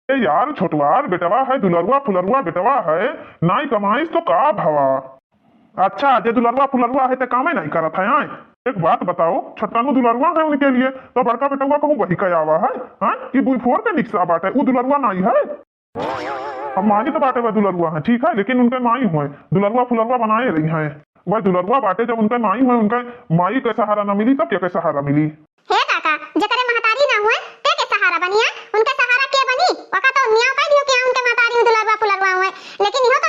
ए यार, छोटवार बेटवा है, दुलरुआ फुलरुआ बेटवा है, नाई कमाइस तो का भवा? अच्छा, जे दुलरुआ फुलरुआ है, ते कामे नाई करत है, आय? एक बात बताओ, छोटकानू दुलरुआ है उनके लिए, तो बड़का बेटवा कहूँ वही कयावा है, हाँ? कि बुई फोर के निकसा बाटे, उ दुलरुआ नाई है? अब मानी तो बाटे वह दुलरुआ है, ठीक है, लेकिन उनके माई हुए, दुलरुआ फुलरुआ बनाए रही हैं। वह दुलरुआ बाटे, जब उनके माई हुए, उनके माई के सहारा ना मिली, तब क्या के सहारा मिली? हे काका, जेकरे महतारी ना हुए, ते के सहारा बनिया? उनके सहारा के बनी? ओका तो न्याव कह दियो कि हाँ, उनके महतारी दुलरुआ फुलरुआ हुए, लेकिन इहो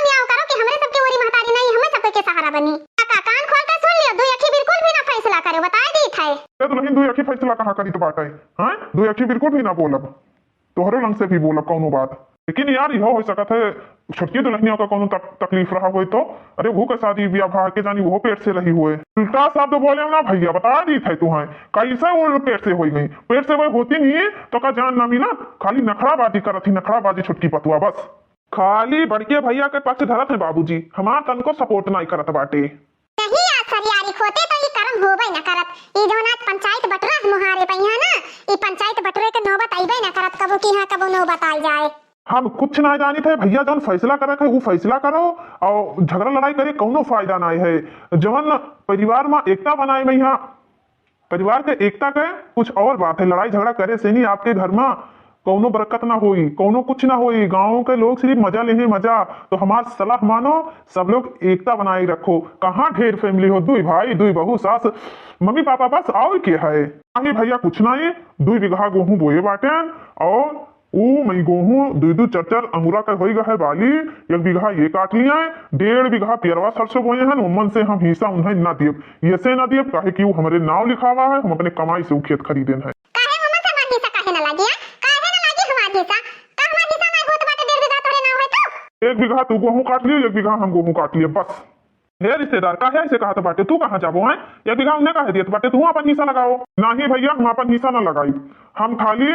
ई फैसला कहाँ करित बाटे? हैं? दुइ अखी बिल्कुल भी ना बोलब, तोहरे लंग से भी बोलब कौनो बात। लेकिन यार, इहो होइ सकत है, छोटकी दुल्हनिया का कौनो तक-, तकलीफ रहा होई तो। अरे, वहू का शादी ब्याह भा के जानी, वहू पेट से रही होए। उल्टा शब्द बोले ना भैया, बता दी थे तुहैं, कैसे वो पेट से होई गई? पेट से वह होती नहीं है तो का जान ना मिला? खाली नखराबाजी करत ही, नखराबाजी छोटकी पतुआ बस। खाली बड़के भैया के पक्ष धरत है बाबूजी, हमार तनको support नाई करत बाटे। नहीं, आज सरियारी खोते तो ई करम होबे न करत। ई जौन आज पंचायत बटुरा मुहारे पइहा ना, ई पंचायत बटुरे के नौबत अइबे न करत, कबो की हाँ कबो नौबत आइ जाए। हम कुछ ना जानित है भैया, जौन फैसला करे के उ फैसला करो, और झगड़ा लड़ाई करे कौनो फायदा ना है। जौन परिवार में एकता बनाए में यहाँ परिवार के एकता के कुछ और बात है। लड़ाई झगड़ा करे से नहीं आपके घर में कौनो बरकत ना होई, कौनो कुछ ना होई। गाँव के लोग सिर्फ मजा लेहे मजा। तो हमार सलाह मानो, सब लोग एकता बनाए रखो। कहाँ ढेर family हो, दुई भाई, दुई बहू, सास, मम्मी पापा, बस और के है? नहीं भैया, कुछ नहीं, दुई बीघा गोहूँ बोए बाटेन और ऊ मई गोहूँ दुई दुई चार चार अंगुरा के होई गए बाली, एक बीघा ये काट लिया, डेढ़ बीघा पियरवा सरसों बोए हैं, उमन से हम हिस्सा उन्हें ना दियब। ये से ना दियब, काहे कि ऊ हमरे नाव लिखावा है, हम अपने कमाई से ऊ खेत खरीदेन है। काहे उमन से हमार हिस्सा काहे ना लागी, हाँ? काहे ना लागी हमार हिस्सा? का हमार हिस्सा ना होत बाटे, डेढ़ बीघा तोहरे नाव है तो? एक बीघा तू गोहूँ काट लियो, एक बीघा हम गोहूँ काट लियो, बस। हे रिश्तेदार, काहे ऐसे कहत बाटे? तू कहाँ जाबो हैं? एक बीघा उन्हें काहे दियत बाटे? तू अपन हिस्सा लगाओ। नाही भैया, हम अपन हिस्सा ना लगाई। हम खाली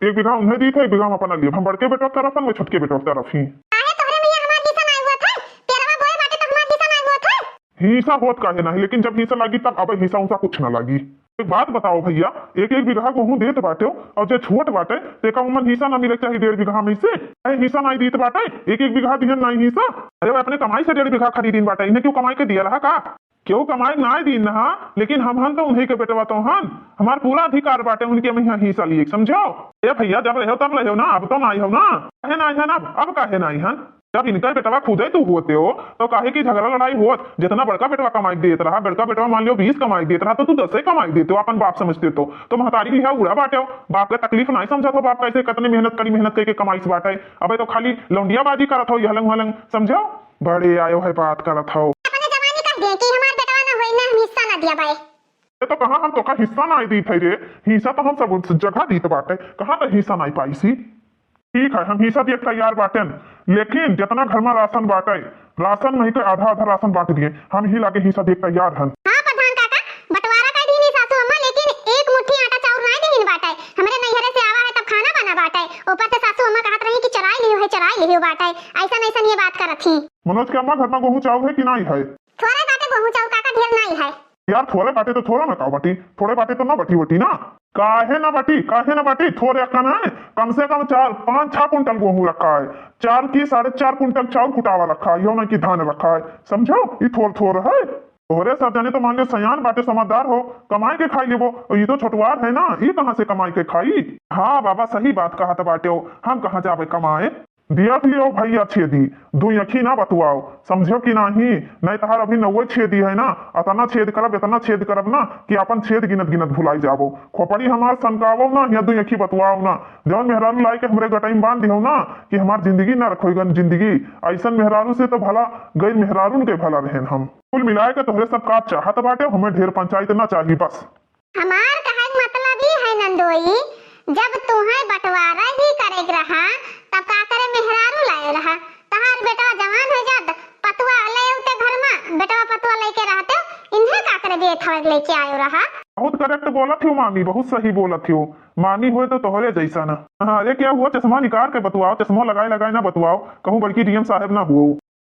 एक बीघा उन्हें दी थे, एक बीघा हम अपना लिए। हम बड़के बेटवा तरफ हन, वो छोटके बेटवा तरफ ही। काहे तोहरे भैया हमार हिस्सा ना हुआ था? तेरवा बोए बाटे तो हमार हिस्सा ना हुआ था? हिस्सा होत काहे नाही, लेकिन जब हिस्सा लागी तब। अब हिस्सा उसा कुछ ना लागी। एक बात बताओ भैया, एक एक बीघा गोहूँ देत बाटे और जे छोट बाटे तेका उमन हिस्सा ना मिले के चाही डेढ़ बीघा में से? काहे हिस्सा नाई दीत बाटे? एक एक बीघा दिहन नाई हिस्सा? अरे वो अपने कमाई से डेढ़ बीघा खरीदीन बाटे, इन्हें क्यों कमाई के दिया रहा का? क्यों कमाई नाई दीन रहा, लेकिन हम हन तो उन्हीं के बेटवा तो हन, हमार पूरा अधिकार बाटे उनके में यहाँ हिस्सा लिए, समझो? ए भैया, जब रहो तब रहो ना, अब तो नाई हो ना। काहे नाई हन अब? अब काहे नाई हन? जब इनका बेटवा खुदे तू होते हो, तो काहे की झगड़ा लड़ाई होत? जितना बड़का बेटवा कमाई देत रहा, बड़का बेटवा मान लियो बीस कमाई देत रहा, तो तू दसे कमाई देते हो, अपन बाप समझते तो। तो महतारी भी है उड़ा बाटे हो, बाप का तकलीफ नाई समझत हो, बाप कैसे कितने मेहनत करी, मेहनत करके कमाई से बाटे। अबे तो खाली लौंडियाबाजी करत हो, यहलंग वहलंग, समझो? बड़े आयो है बात करत हो। अपने जवानी कह दिए कि हमार बेटवा ना होई, ना हम हिस्सा ना दिया बाए। ये तो कहा हम तोका हिस्सा नाई दीत है रे, हिस्सा तो हम सब जगह दीत बाटे, कहाँ तो हिस्सा नाई पाई सी। ठीक है, हम हिस्सा दिए तैयार बाटेन, लेकिन जितना घर में राशन बाटे, राशन में ही के आधा आधा राशन बांट दिए, हम ही लागे हिस्सा दिए तैयार हन। हाँ प्रधान काका, बंटवारा कर दीनी सासू अम्मा, लेकिन एक मुट्ठी आटा चाउर नाई देहिन बाटे। हमरे नैहरे से आवा है तब खाना बना बाटे, ऊपर से सासू अम्मा कहत रही कि चराई लियो है, चराई लियो बाटे, ऐसा ऐसा ये बात करत ही। मनोज के अम्मा, घर में गोहूँ चाउर है कि नाई है? थोड़े बाटे गोहूँ चाउर काका, ढेर नाई है। यार, थोड़े बाटे तो थोड़ा ना का बाटी, थोड़े बाटे तो ना बटी बटी ना। काहे ना बटी, काहे ना बटी? थोड़े अक्का ना है, कम से कम चार, पाँच, छह कुंटल गोहूँ रखा है, चार की साढ़े चार कुंटल चाउर कुटावा रखा है, यो ना कि धान रखा है, समझो? ई थोड़ थोड़ है। तोहरे सब जने तो मान लो सयान बाटे, समझदार हो, कमाई के खाई लेबो, और ई तो छोटवार है ना, ई कहाँ से कमाई के खाई? हाँ बाबा, सही बात कहत बाटे हो, हम कहाँ जाबे कमाए? दिया लियो भैया छेदी, दुई अखी ना बतुआओ, समझो कि नाही? नहीं तहार अभी नौवे छेदी है ना, अतना छेद करब, इतना छेद करब ना कि अपन छेद गिनत गिनत भुलाई जाबो। खोपड़ी हमार सनकावो ना, या दुई अखी बतुआओ ना। जौन मेहरारू लाई के हमरे गटई में बांध दिहो ना कि हमार जिंदगी ना रखोइगन जिंदगी। ऐसन मेहरारू से तो भला गैर मेहरारून के भला रहेन हम। कुल मिलाए के तोहरे सब का चाहत बाटे, हमें ढेर पंचायत ना चाही बस। हमार कहे के मतलब ई है नंदोई, जब तुहें बंटवारा ही करे के रहा, तब का करे मेहरारू लाए रहा? तहार बेटवा जवान हो जात, पतुआ ले उते घर में, बेटवा पतुआ लेके रहते, इन्हें का करे बेथवा लेके आयो रहा? बहुत correct बोलत हो मामी, बहुत सही बोलत हो। मामी होए तो तोहरे जैसा ना। हाँ, अरे क्या हुआ, चश्मा निकाल के बतुआओ, चश्मो लगाए लगाए ना बतुआओ, कहूँ बड़की डीएम साहब ना हुओ।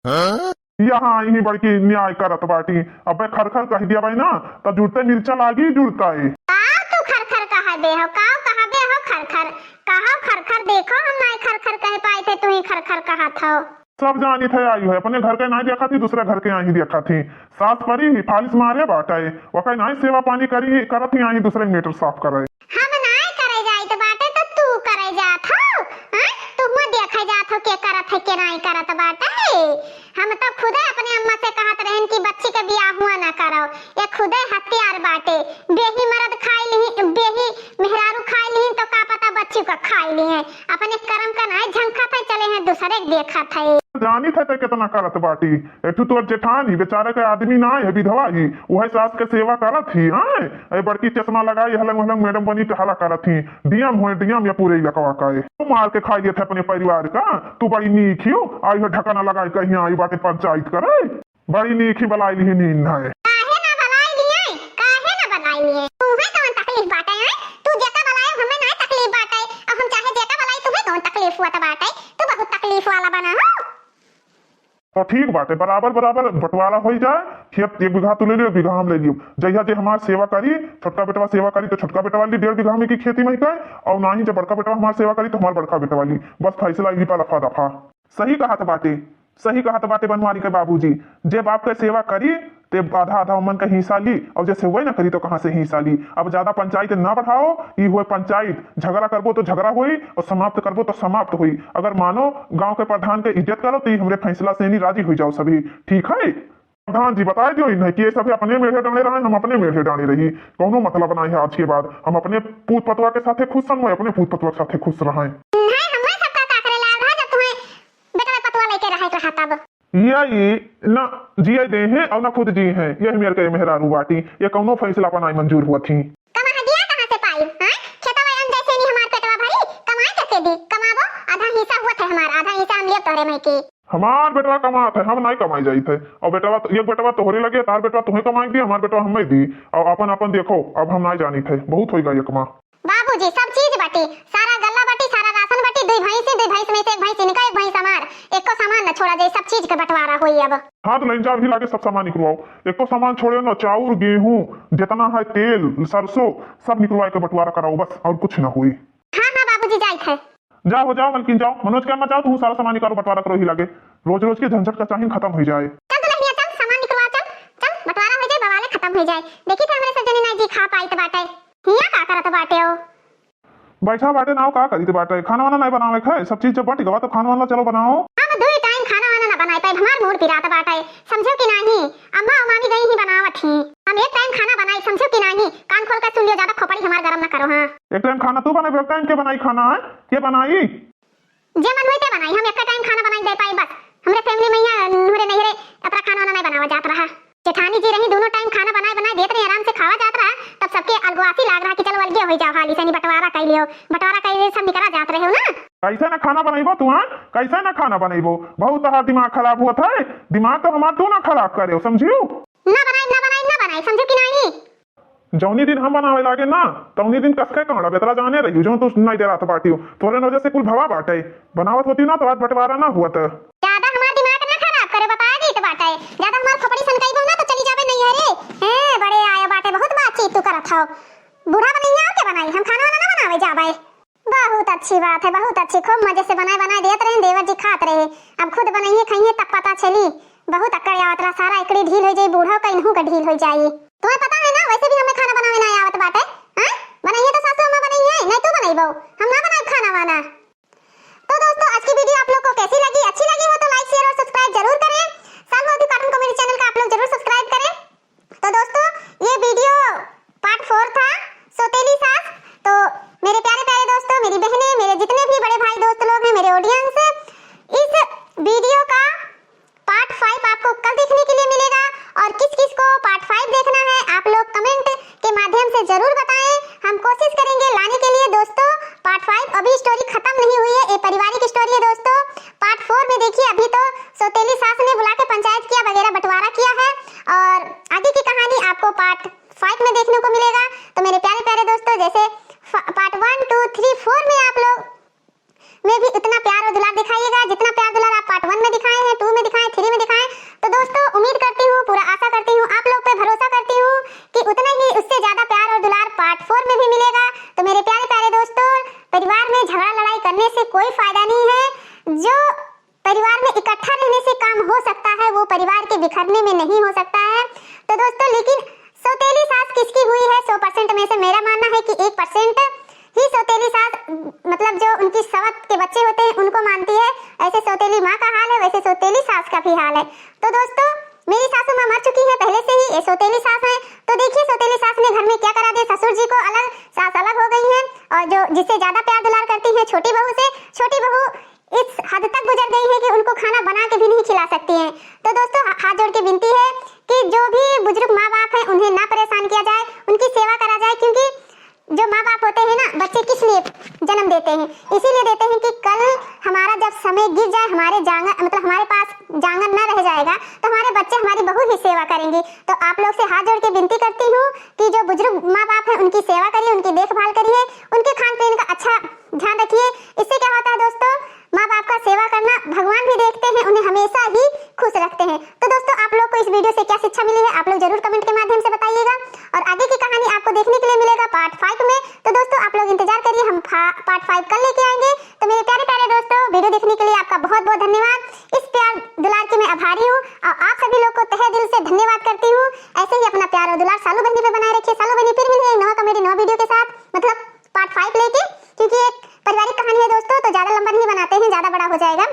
हाँ? यहाँ आई ही बड़की न्याय करत बाटी। अबे खरखर कह दिया भाई ना, त जुड़ते मिर्चा लागी जुड़ता है। काव तू खरखर कहा बे हो, काव कहा बे हो खरखर, कहा खरखर, देखो हम नाई खरखर कहे पाए थे, तू ही खरखर कहा था। सब जानी थे आयु है, अपने घर के नाई देखा थी, दूसरे घर के आई देखा थी। सास परी ही फालिस मारे बाटा है, वकाई नाई सेवा पानी करी, करत ही आई दूसरे matter साफ करे। हम नाय करे जाइत बाटे त तू करे जात हो, हैं? तू हुआं देखे जात हो के करत है, के नाय करत बाटे। हम तो खुदे अपने अम्मा से कहत रहन कि बच्ची के बियाह हुआं ना करो, ये खुदे हथियार बाटे। बेही मर्द खाई लिही, बेही मेहरारू खाई लिही तो का पता बच्ची का खाई लिही। अपने करम का नाय झंखत है, चले हैं दूसरे के देखत है। जानित है ते केतना करत बाटी। ए ठू तोर जेठान ही, बेचारे के आदमी ना है, विधवा ही, उहे सास के सेवा करत ही। आय, ए बड़की चश्मा लगाई, हलंग हलंग मैडम बनी टहला करत ही। डीएम होए, डीएम या पूरे इलाकवा का है। तू मार के खाई लेत है अपने परिवार का। तू बड़ी नीक ही हो, आई हो ढकना लगाई कहीं आई बाटे पंचायत करे। बड़ी नीक ही बलाई लिही नीन है। काहे ना बलाई लिहे, काहे ना बलाई लिहे? तुहे कौन तकलीफ बाटे, हैं? तू जेका बलायो हमें ना तकलीफ बाटे, अब हम चाहे जेका बलाई तुहे कौन तकलीफ हुआ बाटे? तू बहुत तकलीफ वाला बना हो। तो ठीक बाटे, बराबर बराबर बंटवारा होई जाए, खेत एक बीघा तू ले लियो, एक बीघा हम ले लियो। जहिया जे हमार सेवा करी, छोटका बेटवा सेवा करी तो छोटका बेटवा ली डेढ़ बीघा में की खेती में का, और ना ही जब बड़का बेटवा हमार सेवा करी तो हमार बड़का बेटवा ली। बस फैसला यही पर रफा दफा। सही कहत बाटे, सही कहत बाटे बनवारी के बाबूजी। जे बाप के सेवा करी ते आधा आधा उमन का हिस्सा ली, और जे सेवा ना करी तो कहाँ से हिस्सा ली? अब ज्यादा पंचायत ना बढ़ाओ, ई होए पंचायत। झगड़ा करबो तो झगड़ा होई और समाप्त करबो तो समाप्त होई। अगर मानो गांव के प्रधान के इज्जत करो तो ई हमरे फैसला से नहीं राजी हो जाओ सभी, ठीक है? प्रधान जी बताए दियो इन्हें कि ये सभी अपने मेढ़े डांडे रहे, हम अपने मेढ़े डांडे रही, कौनो मतलब ना है। आज के बाद हम अपने पूत पतवा के साथे खुश हम, अपने पूत पतवा के साथे खुश रहें। नहीं, हमरे सबका का करे लाभ है जब तुम्हें बेटवा पतवा लेके रहे रहा तब। ये ना जिए दे हैं और ना खुद जी हैं, यही मेरे के मेहरारू बाटी, ये कौनो फैसला पर नहीं मंजूर हुआ थी। कमा दिया कहाँ से पाई? हाँ? खेतवा हम जैसे नहीं हमार पेटवा भरी, कमाई कैसे दी? कमाबो, आधा हिस्सा हुआ थे हमार, आधा हिस्सा हम लिए तोहरे में की। हमार बेटवा कमात है, हम नाई कमाई जाइत है। और बेटवा तो, एक बेटवा तोहरे लगे, तार बेटवा तुम्हें कमाई दी, हमार बेटवा हमें दी। और अपन अपन देखो, अब हम नाई जानित है, बहुत होइगा ये कमा। बाबूजी, सब चीज बाटी, सारा गल्ला बाटी, सारा राशन बाटी, दुई भैंस ही, दुई भैंस में से एक भैंस इनका, एक भैंस हमार, एको सामान न छोड़ा जाए, सब चीज के बंटवारा होई अब। हाँ, तो लाइन जाओ ही लागे सब सामान निकलवाओ, एको सामान छोड़े न, चाउर, गेहूं, जितना है तेल, सरसों, सब निकलवा के बंटवारा कराओ बस, और कुछ ना होई। हाँ, हाँ बाबूजी, जाइत है। जाओ, जाओ, मलकिन, जाओ। मनोज के अम्मा, जाओ, तू सारा सामान निकालो, बंटवारा करो ही लागे। रोज रोज के झंझट का चाहिन खत्म हो जाए। चल दुल्हनिया, चल, सामान निकलवा, चल, चल, बंटवारा हो जाए, बवाले खत्म हो जाए। देखी थे हमरे सब जनी ना जी खा पाई तो बाटे। हिया का करत बाटे हो? बैठा बाटे ना, का करी तो बाटे? खाना वाना नहीं बनावे खाए, सब चीज जब बट गवा तो खाना वाना चलो बनाओ। हम दुई टाइम खाना वाना ना बनाए पाए, हमार मूड पिरात बाटे, समझो कि नहीं? अम्मा और मामी गई ही बनावत ही, हम एक टाइम खाना बनाई, समझो कि नहीं? कान खोल के सुन लियो, ज्यादा खोपड़ी हमार गरम ना करो। हाँ, एक टाइम खाना तू बनाई, एक टाइम के बनाई खाना है? के बनाई? जे मन होई ते बनाई, हम एक टाइम खाना बनाई दे पाई बस। हमरे फैमिली में यहाँ हमरे नैहरे अतरा खाना वाना नहीं बनावा जात रहा। जेठानी जी रही, दोनों टाइम खाना बनाए बनाए देत रही, आराम से खावा जात रहा। तब सबके अलगवासी लाग रहा कि चलो अलगे हो जाओ, हाली से नहीं बंटवारा कर लियो, बंटवारा कर सब निकला जात रहे हो ना। कैसे ना खाना बनाइबो तू, हाँ? कैसे ना खाना बनाइबो? बहुत तोहार दिमाग खराब हुआ था, दिमाग तो हमार तू ना खराब करे हो, समझियो? ना बनाई, ना बनाई, ना बनाई, समझो कि नहीं? जौनी दिन हम बनावे लागे ना, तौनी दिन कसके कांड़ा बेतरा जाने रही, जो तू नहीं देरात बाटी हो। तोरे वजह से कुल भवा बाटे। बनावत होती ना तो आज बंटवारा ना हुआ त। ज्यादा हमार दिमाग ना खराब करे, बताए दीत बाटे। ज्यादा हमार खोपड़ी सनकइबो ना तो चली जाबे नैहरे। हैं, बड़े आया बाटे, बहुत बातचीत तू करत हो। बूढ़ा बनैया और के बनाई, हम खाना वाना ना बनावे जाबे। बहुत अच्छी बात है, बहुत अच्छी। खूब मजे से बनाए बनाए देत रहे, देवर जी खात रहे। अब खुद बनइहे, खइहे, तब पता चली। बहुत अकड़ आवत रहा, सारा एकड़ी ढील हो जाई, बूढ़ो का इनहू का ढील हो जाई। तुम्हें पता है ना, वैसे भी हमें खाना बनावे ना आवत बाटे। हैं? बनइहे तो सासू अम्मा बनइहे, नहीं तू बनइबो, हम ना बनाए खाना वाना। तो दोस्तों, आज की वीडियो आप लोग को कैसी लगी? अच्छी लगी हो तो like, share और subscribe जरूर करें। साल मोदी cartoon comedy channel का आप लोग जरूर subscribe करें। तो दोस्तों, ये वीडियो part four था, सौतेली सास। तो मेरे प्यारे प्यारे दोस्तों, मेरी बहनें, मेरे जितने भी बड़े भाई दोस्त लोग हैं, मेरे audience, इस वीडियो का part five आपको कल देखने के लिए मिलेगा। और किस किस को part five देखना है, आप लोग comment के माध्यम से जरूर बताएं, हम कोशिश करेंगे लाने के लिए। दोस्तों, part five, अभी story खत्म नहीं हुई है, ये पारिवारिक story है दोस्तों। Part four में देखिए, अभी तो सौतेली सास ने बुला के पंचायत किया वगैरह, बंटवारा किया है, और आगे की कहानी आपको part five में देखने को मिलेगा। तो मेरे प्यारे प्यारे दोस्तों, जैसे फ-, part one, two, three, four में आप लोग में भी उतना प्यार और दुलार दिखाइएगा, जितना प्यार दुलार आप part one में दिखाए हैं, two में दिखाए, three में दिखाए। तो दोस्तों, उम्मीद करती हूँ, पूरा आशा करती हूँ, आप लोग पे भरोसा करती हूँ कि उतना ही, उससे ज्यादा प्यार और दुलार part four में भी मिलेगा। तो मेरे प्यारे प्यारे दोस्तों, परिवार में झगड़ा लड़ाई करने से कोई फायदा नहीं है। जो परिवार में इकट्ठा रहने से काम हो सकता है, वो परिवार के बिखरने में नहीं हो सकता है। तो दोस्तों, लेकिन सौतेली सास किसकी हुई है? सौ percent में से मेरा मानना है कि एक percent ही सौतेली सास, मतलब जो उनकी सवत के बच्चे होते हैं, उनको मानती है। ऐसे सौतेली माँ का हाल है, वैसे सौतेली सास का भी हाल है। तो दोस्तों, मेरी सासू माँ मर चुकी है पहले से ही, ये सौतेली सास है। तो देखिए, सौतेली सास ने घर में क्या करा दिया, ससुर जी को अलग, सास अलग हो गई हैं, और जो जिससे ज्यादा प्यार दुलार करती हैं छोटी बहू से, छोटी बहू इस हद तक गुजर गई हैं कि उनको खाना बना के भी नहीं खिला सकती हैं। तो दोस्तों, हा-, हाथ जोड़ के विनती है कि जो भी बुजुर्ग माँ बाप हैं, उन्हें ना परेशान किया जाए, उनकी सेवा करा जाए, क्योंकि जो माँ बाप होते हैं ना, बच्चे किस लिए जन्म देते हैं? इसीलिए देते हैं कि कल हमारा जब समय गिर जाए, हमारे जांगर, मतलब हमारे पास जांगर न रह जाएगा, तो हमारे बच्चे हमारी बहुत ही सेवा करेंगे। तो आप लोग से हाथ जोड़ के विनती करती हूँ कि जो बुजुर्ग माँ बाप हैं, उनकी सेवा करिए, उनकी देखभाल करिए, उनके खान पीन का अच्छा ध्यान रखिए। इससे क्या होता है दोस्तों, माँ बाप का सेवा करना भगवान भी देखते हैं, उन्हें हमेशा ही खुश रखते हैं। तो दोस्तों, आप लोग को इस वीडियो से क्या शिक्षा मिली है, आप लोग जरूर कमेंट के माध्यम से बताइएगा। और आगे की कहानी आपको देखने के लिए मिलेगा पार्ट फ़ाइव में। तो दोस्तों, आप लोग इंतजार करिए, हम पार्ट फ़ाइव कल लेके आएंगे। तो मेरे प्यारे प्यारे दोस्तों, वीडियो देखने के लिए आपका बहुत बहुत धन्यवाद। इस प्यार दुलार के मैं आभारी हूँ और आप सभी लोग को तहे दिल से धन्यवाद करती हूँ। ऐसे ही अपना प्यार और दुलार सालू बहनी पे बनाए रखिए। सालू बहनी, फिर मिलेंगे एक नवा कॉमेडी, नवा वीडियो के साथ, मतलब पार्ट फ़ाइव लेके, क्योंकि एक पारिवारिक कहानी है दोस्तों, तो ज्यादा लंबा नहीं बनाते हैं, ज्यादा बड़ा हो जाएगा।